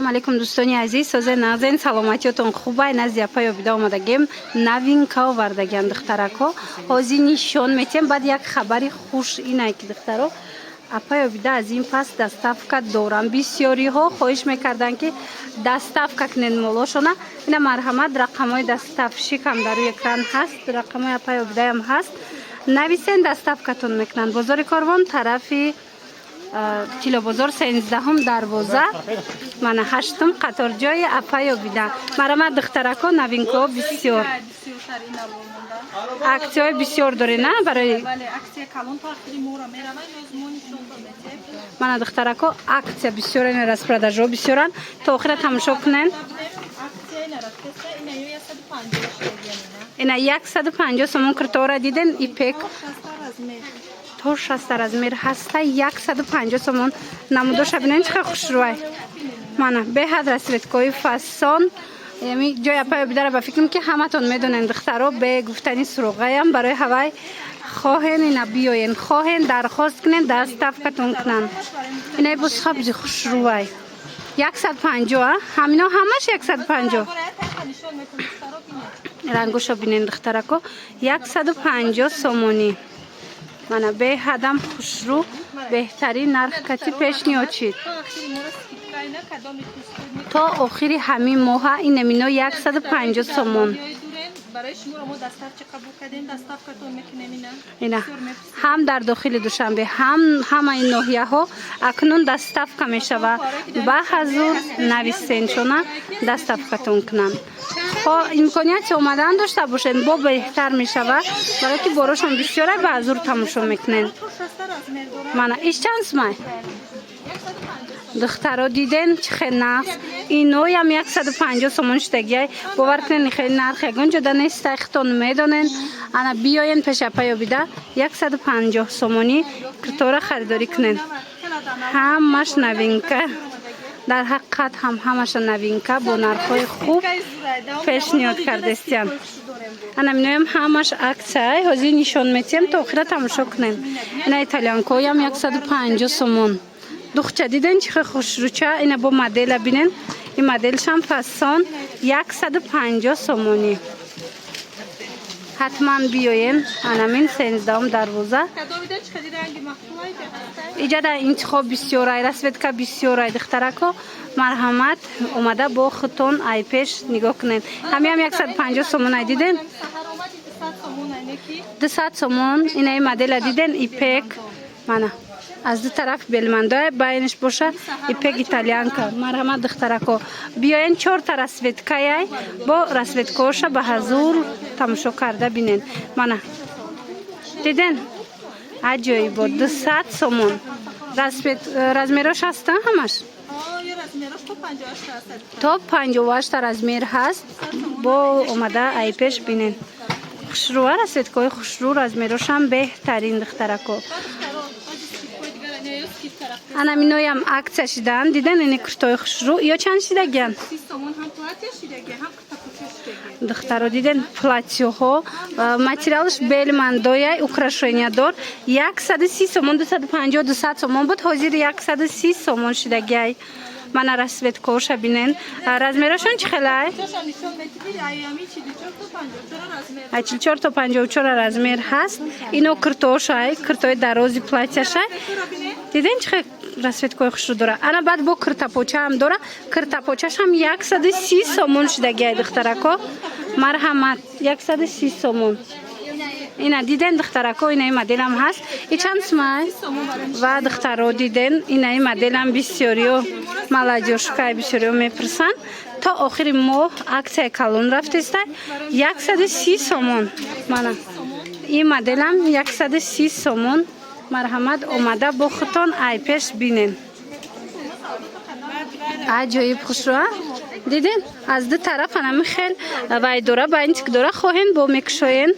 Ассалому алайкум, дӯстони азиз, созе нағзен, саломатиётон хубай. Назди апай Обида омадагем, новинка овардагиам, духтаракҳо. Ҳозир нишон метиҳем. Баъд як хабари хуш инае, ки, духтаро, апай Обида аз ин пас доставка дорам. Бисёриҳо хоҳиш мекарданд, ки доставка кунед молошона. Ина, марҳамат, рақамҳои доставщикам дар рӯи экран ҳаст, рақамҳои апай Обидаям ҳаст. Нависен, доставкатон мекунанд. Бозори Корвон, тарафи Тилобозор, 13-ҳум дарвоза, мана, ҳаштум қатор, ҷои апай Обида. Марҳамат, духтарако, новинкаҳо бисёр, аксияҳои бисёр доред на барои мана, духтарако, аксия бисёр, распродажаҳо бисёранд. То охира тамошо кунен. Ина, 150 сомон куртаора диден, ипек, то 60 размер ҳаста, 150 сомон. Намудоша бинен, чӣ хел хушрӯай. Мана, беҳад расцветкои фасон. Ями ҷои апай Обидара ба фикрам, ки ҳаматон медонен, духтаро, бе гуфтани суроғаям. Барои ҳавай хоҳен, ина биёен, хоҳен, дархост кунен, доставкатон кунанд. Инаи боз сабзи хушрӯай, 150. А ҳамино ҳамаш 150. Рангошо бинен, духтарако, 150 сомонӣ. Мана, беҳадам хушрӯ, беҳтарин нарх кати пешниҳод шид. То охири ҳамин моҳа инамино 150 сомон. Барои шуморо мо доставчи қабул кардем, доставкатон мекунем ина. Ина, ҳам дар дохили Душанбе, ҳам ҳамаи ноҳияҳо акнун доставка мешавад. Ба ҳазур нависеншона, доставкатон кунанд. Хо имконияти омадан дошта бошед, бо беҳтар мешавад, барое ки борошон бисёра, ба ҳазур тамошо мекунед. Мана, иш чанд сумай, духтаро, диден, чӣ хел нағз? Иноям 150 сомон шудагиай. Бовар кунед, хеле нарх ягон ҷода неста, хитон медонен. Ана, биёен пеш апай Обида, 150 сомонӣ киртора харидорӣ кунед. Ҳамаш новинка, дар ҳақиқат ҳам ҳамаша новинка, бо нархҳои хуб пешниҳод кардестиям. Ана, миноям ҳамаш аксияй, ҳозир нишон метиҳем, то охира тамошо кунед. Ина, итальянкоям 150 сомон. Духча диден, чӣ хел хушрӯча? Ина, бо модела бинен, ин моделшам фасон, 150 сомонӣ. Ҳатман биёен, анамин 13-ум дарвоза. Иҷада интихоб бисёрай, расцветка бисёрай. Духтарако, марҳамат, омада бо худтон айпеш нигоҳ кунед. Ҳамиам 150 сомон, ай диден, 200 сомон. Инаи модела диден, ипек, мана, аз ду тараф белмандоя, байниш боша ипек, итальянка. Марҳамат, духтарако, биёен, чорта расцветкаяй, бо расцветкаоша ба ҳазур тамошо карда бинен. Мана, диден, аҷоибо, 200 сомон. Размерош ҳаста ҳамаш, то 58 размер ҳаст. Бо омада айпеш бинен, хушрӯа, расцветкаҳои хушрӯ, размерошам беҳтарин, духтарако. Ана, миноям аксия шидаанд, дидан, ини куртои хушрӯ, ё чанд шидагиян, духтаро, диден? Платьёҳо, материалш белмандоя, украшения дор, 130 сомон. 250, 200 сомон буд, ҳозир 130 сомон шидагиай. Мана, расцветкоша бинен. Размерошон чӣ хелай? Ай 44 то 54 размер ҳаст. Ино киртоошай, киртои дарози платьяшай. Диден, чӣ хел расцветкои хушрӯ дора? Ана, баъд бо киртапочаам дора, киртапочашам 130 сомон шидагиай. Духтарако, марҳамат, 130 сомон. Ина, диден, духтарако, инаи моделам ҳаст. И чанд сумай? Ва, духтаро, диден, инаи моделам бисёриё, молодёжкай, бисёриё мепурсанд. То охири моҳ аксияи калон рафтеста, 130 сомон. Мана, ин моделам 130 сомон. Марҳамат, омада бо худтон айпеш бинен. Аҷоиб хушрӯа, диден? Аз ду тараф анами хел вай дора, бантик дора, хоҳен, бо мекушоен.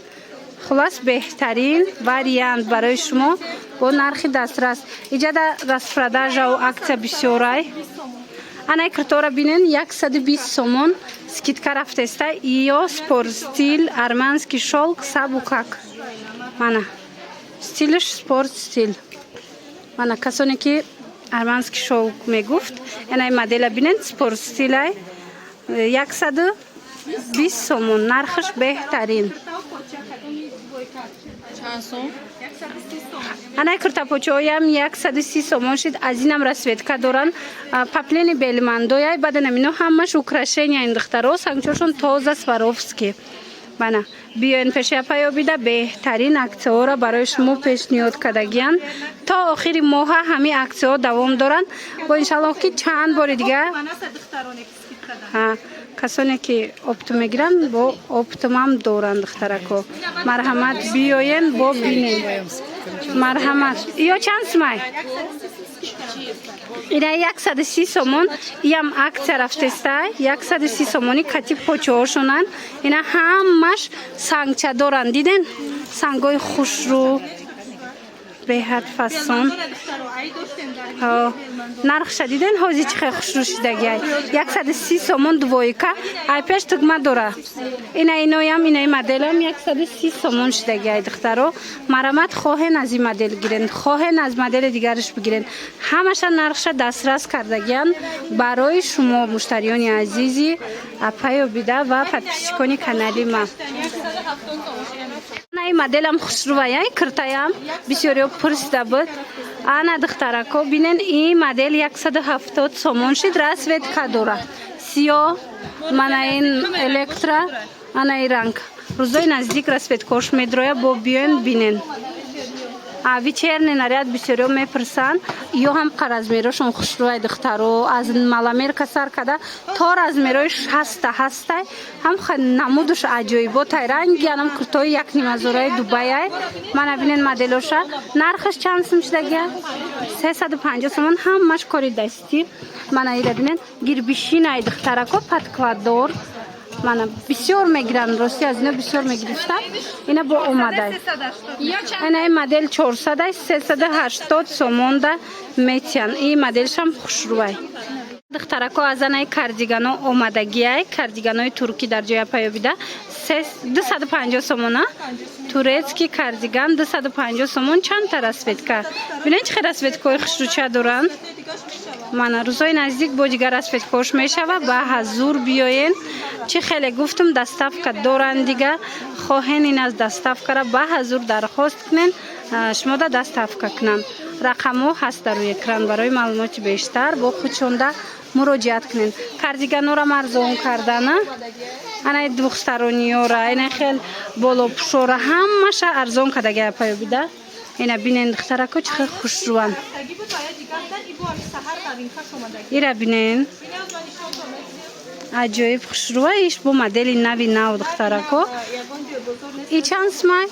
Хулас, беҳтарин вариант барои шумо бо нархи дастрас. Иҷада распродажаву аксия бисёрай. Анай киртора бинен, 120 сомон, скидка рафтеста. Ё спорт стиль, армянский шёлк, сабукак. Мана, стилш спорт стиль. Мана, касоне ки Арманский шёлк мегуфт. Энаи модела бинен, спорт стилай, 120 сомон нархаш, беҳтарин. Чанд сом? Анаи куртапочаҳоям 130 сомон шид. Аз инам расцветка доранд. Поплини белмандояй, баъдан ино ҳамаш украшения. Ин духтаро сангчошон тоза, Сваровски. Бана, биёен пеши апай Обида, беҳтарин аксияҳоро барои шумо пешниҳод кардагиянд. То охири моҳа ҳамин аксияҳо давом доранд. Бо иншаллоҳ, ки чанд бори дига касоне ки оптом мегиранд, бо оптомам доранд. Духтарако, марҳамат, биёен, бо бинем. Марҳамат. Ё чанд сумай ина? 130 сомон. Иям аксия рафтестай, 130 сомони кати почоҳошонанд. Ина ҳамаш сангча доранд, диден, сангои хушрӯ, беҳад фасон. Нархша диден, ҳози чӣ хел хушрӯ шидагиай? 130 сомон двойка, ай пеш тугма дора. Ина иноям, инаи моделам 130 сомон шидагиай. Духтаро, марамат, хоҳен аз ин модел гирен, хоҳен аз модели дигараш бигирен, ҳамаша нархша дастрас кардагиян барои шумо, муштариёни азизи апай Обида ва подписчикони канали ма. Ин моделам хушрӯвая, киртаям бисёриё пурсида буд. Ана, духтарако, бинен, ин модел 170 сомон шид. Расцветка дора, сиёҳ, мана ин электра, ана ин ранг. Рӯзои наздик расцветкош медроя, бо биёен, бинен. А вечерний наряд бисёриё мепурсанд. Ё ҳам размерошон хушрӯай, духтаро, аз маломерка сар карда то размерои 60 ҳастай. Ҳам намудуш аҷоиботай, ранги анам куртои якнимазораи Дубаяй. Мана, бинен моделоша. Нархаш чанд сум шидагия? 350 сомон. Ҳамаш кори дастӣ. Мана ира бинен, гирбишинай, духтарако, подкладдор. Мана, бисёр мегиранд, рости, аз ино бисёр мегирифтам. Ина бо омадай. Ина ин модел 400, 380 сомонда метиҳанд. Ин моделшам хушрӯвай. Духтарако, аз анаи кардигано омадагиай, кардиганои туркӣ дар ҷоя апай Обида 250 сомона. Турецкий кардиган 250 сомон. Чандта расцветка бинед, чӣ хел расцветкаҳои хушрӯча доранд. Мана, рӯзҳои наздик бо дигар расцветкаҳош мешава. Ба ҳазур биёен. Чӣ хеле гуфтум, доставка доранд. Дига хоҳен, ин аз доставкара ба ҳазур дархост кунен, шумода доставка кунанд. Рақамҳо ҳаст дар рӯи экран, барои маълумоти бештар бо худшонда муроҷиат кунед. Кардиганора арзон кардана, анаи двухсторонниёра, ина хел болопӯшора, ҳамаша арзон кардаги апай Обида. Ина бинен, духтарако, чӣ хел хушрӯанд. Ира бинен, аҷоиб хушрӯа. Иш бо модели нави нав, духтарако. И чанд сумай?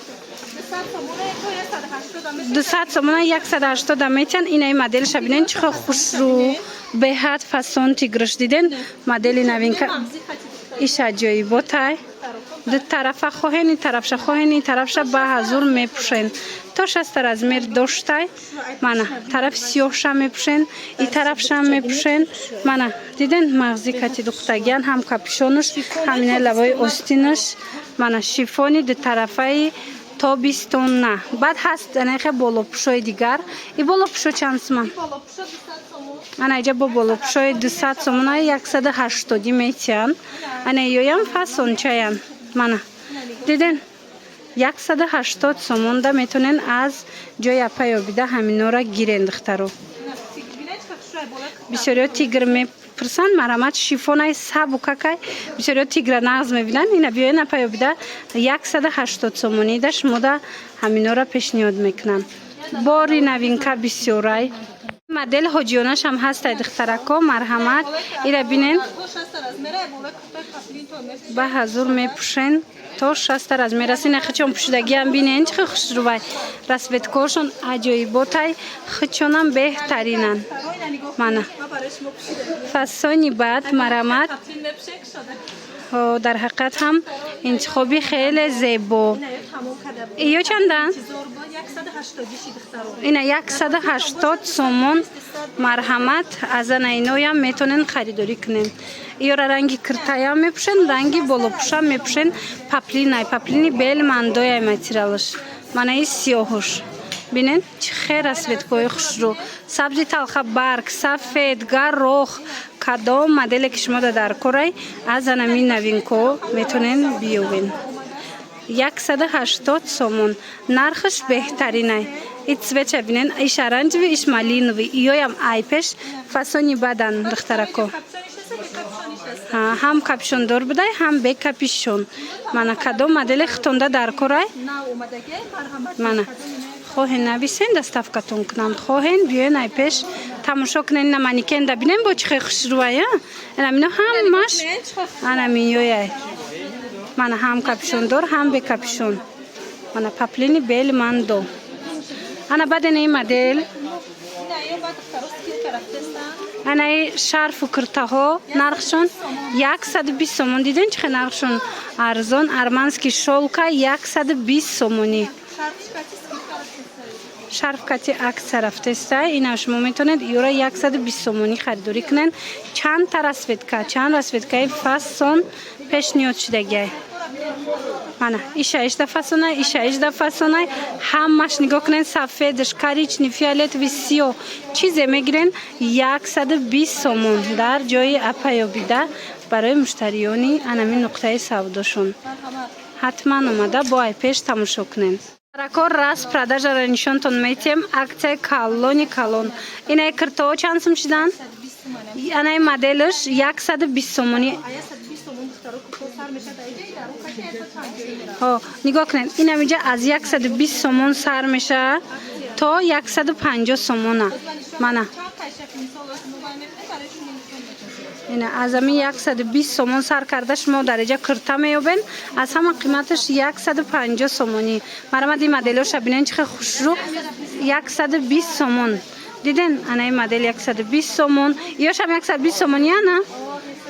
200 сомона, 180 метиҳанд. Инаи моделша бинен, чӣ хел хушрӯ, беҳад фасон. Тигрш диден, модели новинка. Иш аҷоиботай. Ду тарафа хоҳен, ин тарафша хоҳен, ин тарафша ба ҳазур мепӯшен. То 60 размер доштай. Мана, тарафи сиёҳша мепӯшен, и тарафша мепӯшен. Мана, диден, мағзи кати духтагиян, ҳам капюшонуш, ҳам ина лавои остинаш. Мана, шифони дутарафаи тобистона. Баъд ҳаст анахе болопӯшои дигар. И болопӯшо чанд суман? Ана иҷа бо болопӯшои 200 сомона, 180 метиҳанд. Ана ёям фасончаян. Мана, диден, 180 сомонда метонен аз ҷои апай Обида ҳаминора гирен. Духтаро, бисёриё тигр мепурсанд. Марамат, шифонаи сабукакай. Бисёриё тигра нағз мебинанд. Ина биёен апай Обида, 180 сомонида шумода ҳаминора пешниҳод мекунам. Бори новинка бисёрай. Модел ҳоҷионашам ҳастай. Духтарако, марҳамат, ира бинен, ба ҳазур мепӯшен, то 60 размер аст. Ина хичон пӯшидагиам бинен, чӣ хел хушрӯвай. Расцветкаҳошон аҷоиботай, хичонам беҳтаринанд. Мана, фасони бад, марамат. Дар ҳақиқат ҳам интихоби хеле зебо. Ё чанданд ина? 180 сомон. Марҳамат, аз ана иноям метонен харидорӣ кунен. Иёра ранги киртаям мепӯшен, ранги болопӯшам мепӯшен. Поплинай, поплини белмандояй материалаш. Мана и сиёҳуш. Бинен, чӣ хел расцветкои хушрӯ: сабзи талха, барг, сафед, горох. Кадом моделе ки шумо дар корай, аз анамин новинко метонен биёбен. 180 сомон нархаш, беҳтаринай. И цветша бинен: иш оранжевый, иш малиновый. Иёям айпеш фасони бадан, духтарако. Ҳам капюшондор будай, ҳам бе капюшон. Мана, кадом модели хитонда дар корай, мана, хоҳен, нависен, доставкатон кунанд, хоҳен, биёен, ай пеш тамошо кунен. Ина манекенда бинен, бо чӣ хел хушрӯай. Инамино ҳамаш анамиёяй. Мана, ҳам капюшондор, ҳам бе капюшон. Мана, поплини белмандо. Ана, баъд ина ин модел, анаи шарфу куртаҳо, нархшон 120 сомон. Диден, чӣ хел нархшон арзон? Арманский шёлка 120 сомонӣ. Шарф кати акция рафтеста. Ина шумо метавонед иёра 120 сомонӣ харидорӣ кунед. Чандта расцветка, чанд расцветкаи фасон пешниҳод шудагиай. Мана, иша ишда фасонай, иша ишда фасонай. Ҳамаш нигоҳ кунед: сафедаш, коричневый, фиолетовый, сиёҳ. Чизе мегирен, 120 сомон дар ҷои апаи Обида. Барои муштариёни анамин нуқтаи савдошон ҳатман омада, бо айпеш тамошо кунед. Ракор распродажаро нишонтон метиҳем, акцияи калони калон. Инаи киртоҳо чанд сум шидан? Анаи моделаш 120 сомонӣ. Сар мешавад, айҷа дар он каши 150 меравад. Ҳо, нигоҳ кунед, инам инҷа аз 120 сомон сар мешавад то 150 сомона. Мана. Чанд қайшак, мисол, вақти мобайл мекунед, барои шумо нишон медиҳам. Ина, аз ҳамин 120 сомон сар карда, шумо дар инҷа кирта меёбед, аз ҳама қиматаш 150 сомонӣ. Марамад, ин моделоша бинен, чӣ хел хушрӯ, 120 сомон. Диден, ана ин модел 120 сомон, ёшам 120 сомонӣ. Ана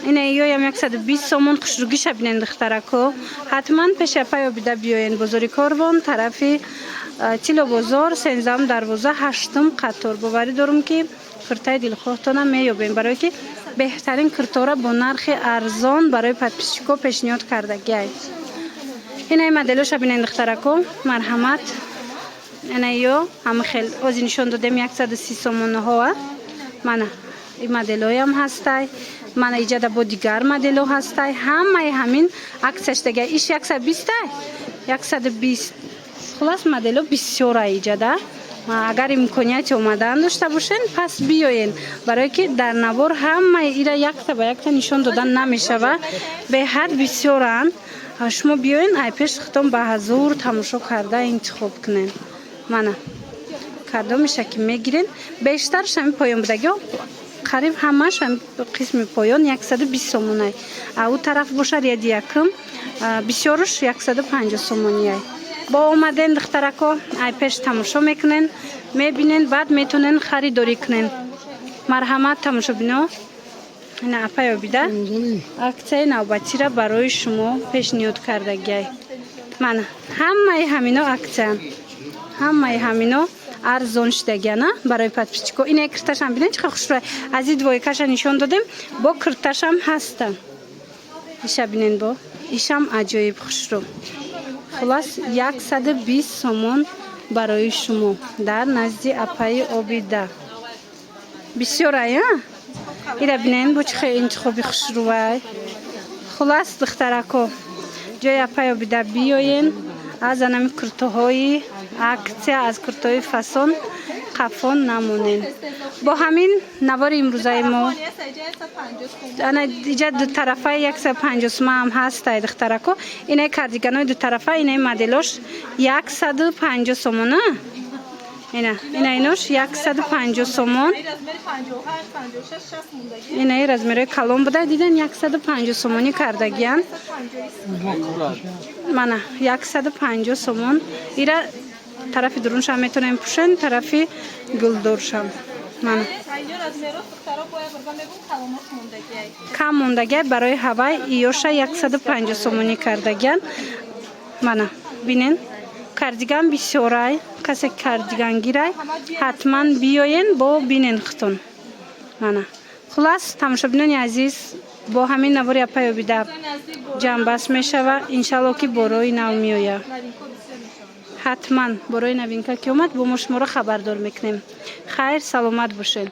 ина ёям 120 сомон. Хушрӯгиша бинен, духтарако. Ҳатман пеши апаи Обида биёен, бозори Корвон, тарафи Тилобозор, 13-ум дарвоза, ҳаштум қатор. Боварӣ дорум, ки киртаи дилхоҳтона меёбем, барое ки беҳтарин киртора бо нархи арзон барои подписчико пешниҳод кардагиай. Инаи моделоша бинен, духтарако, марҳамат. Ина ё ҳама хел ози нишон додем, 130 сомонаҳоа. Мана, ин моделоям ҳастай. Мана, иҷада бо дигар модело ҳастай. Ҳамаи ҳамин акцияш дага. Иш 120-ай, 120. Хулас, модело бисёра иҷада. Агар имконияти омадан дошта бошен, пас биёен, барое ки дар навор ҳамаи ира якта ба якта нишон додан намешава, беҳад бисёранд. Шумо биёен, ай пеш худтон ба ҳазур тамошо карда интихоб кунен. Мана, кадомеша ки мегирен, бештарш ҳами поён будагиҳо, қариб ҳамаш ҳами қисми поён 120 сомонай. А ӯ тараф боша, ряди якум, бисёруш 150 сомониай. Бо омаден, духтарако, ай пеш тамошо мекунен, мебинен, баъд метонен харидорӣ кунен. Марҳамат, тамошобино. Ина апаи Обида акцияи навбатира барои шумо пешниҳод кардагиай. Мана, ҳамаи ҳамино акциянд, ҳамаи ҳамино арзон шудагиана барои подписчико. Ина кирташам бинед, чӣ хел хушрӯй. Аз и двойкаша нишон додем, бо кирташам ҳаста. Иша бинен, бо ишам аҷоиб хушрӯ. Хулас, 120 сомон барои шумо дар назди апаи Обида. Бисёрай, а ира бинен, бо чӣ хел интихоби хушрӯвай. Хулас, духтарако, ҷои апаи Обида биёен, аз анами куртоҳои акция, аз куртоҳои фасон қафон намонен. Бо ҳамин навори имрӯзаи мо, ана иҷа дутарафаи 150 сума ҳам ҳастай, духтарако. Инаи кардиганои дутарафа, инаи моделош 150 сомона. Ина, ина инош 150 сомон. Инаи размерои калон буда, дидан, 150 сомонӣ кардагиян. Мана, 150 сомон. Ира тарафи дуруншам метавонем пӯшен, тарафи гулдоршам. Мана, кам мондагиай барои ҳавай, иёша 150 сомонӣ кардагиян. Мана, бинен, кардиган бисёрай. Касе кардигангирай, ҳатман биёен, бо бинен худтон. Мана, хулас, тамошобинони азиз, бо ҳамин навори апаи Обида ҷамъбаст мешава. Иншалло, ки борои нав меояд. Ҳатман борои новинка ки омад, бо мо шуморо хабардор мекунем. Хайр, саломат бошед.